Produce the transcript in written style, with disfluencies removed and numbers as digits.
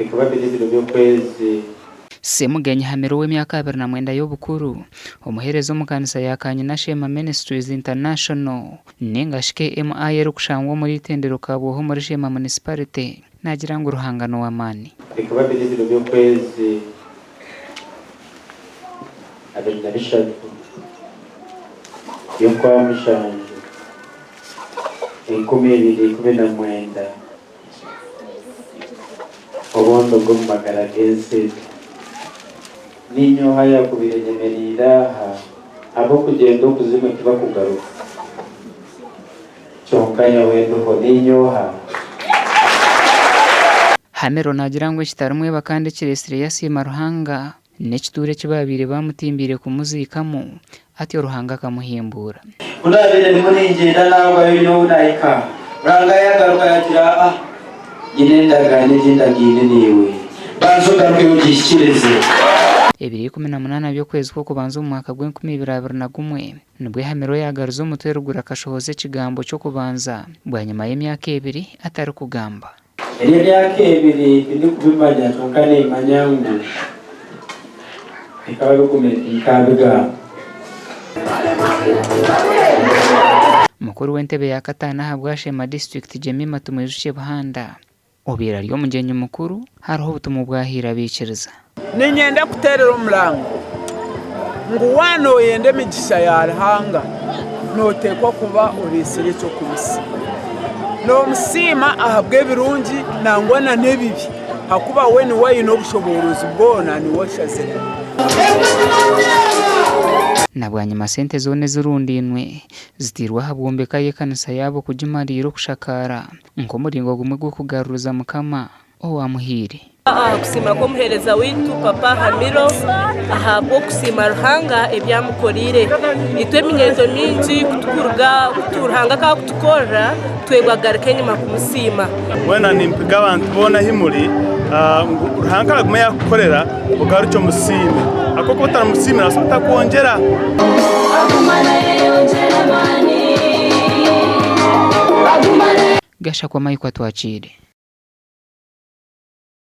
Bikaba biri ebiro by'okwezi. Ssemugenyi Hamiro ow'emyaka 29 y'obukuru, omuheereza omu kanisa ya Kanyina Sheema Ministries International ninga shi KMI erikushangwa omuri Itendero Kabwoho omuri Sheema Municipality naagira ngu Ruhanga n'ow'amaani. Bikaba biri ebiro by'okwezi 23 by'Okwamushanju, 2019. Obundi obwo omu magara g'ensi egi. Niinye oha yaakubaire nyemereire aha, ab'okugyenda okuzimu tibakugaruka? Kyonka nyowe ndiho. Niinye oha? Hamiro naagira ngu ekitarimweba kandi ekireetsire yasiima Ruhanga n'ekituuro eki baabaire baamutimbiire kumuziikamu, atyo Ruhanga akamuhimbuura. Ku naabaire ndimu ningyenda naagwayo nyowe naahika, Ruhanga yaagaruka yaagira, Ah, nyine endagaano egi ndagaine naiwe, banza ogarukeyo ogihikiirize. Ebiro 18 by'okwezi kw'okubanza omu mwaka gw'enkumi ibiri 21, nibwo Hamiro yaagaruza omutwe ruguru akashohoza ekigambo ky'okubanza bwanyima y'emyaka ebiri atarikugamba. Eri emyaka ebiri tindikubimanya kyonka nimanya ngu bikaba bigumire tinkabigamba. Mukuru w'entebe ya kataano ahabwa Sheema disiturikiti Jemima Tumwijukye Buhanda obaire ari omugyenyi mukuru hariho obutumwa obwahaire abaikiriza. Niinyenda kuteerera omurango ngu waaba nooyenda emigisha ya Ruhanga, nooteekwa kuba oreetsire eky'okumusiima. Noomusiima ahabw'ebirungi nangwa n'ebibi ahakuba we niwe aine obushoboorozi bwona, niwe oshazire. Na bwanyima sente zoona ezirundainwe zitairwe aha bwombeka y'ekanisa yaabo kugimariira okushakaara nk'omuringo gumwe gw'okugaruriza Mukama owaamuhaire. Aha kusiima kw'omuheereza waitu Papa Hamiro ahabw'okusiima Ruhanga ebi amukoreire. Itwe eminyeeto mingi kutukuruga Ruhanga ku arikutukorera twebwa kugaruka enyima kumusiima. Mbwenu nimpiga abantu boona ahi muri ngu Ruhanga ku araguma yaakukorera ogarukye omusiime ahabw'okuba ku otaramusiimire naabaasa kutakwongyera. Gashakwa Mike Atwakiire.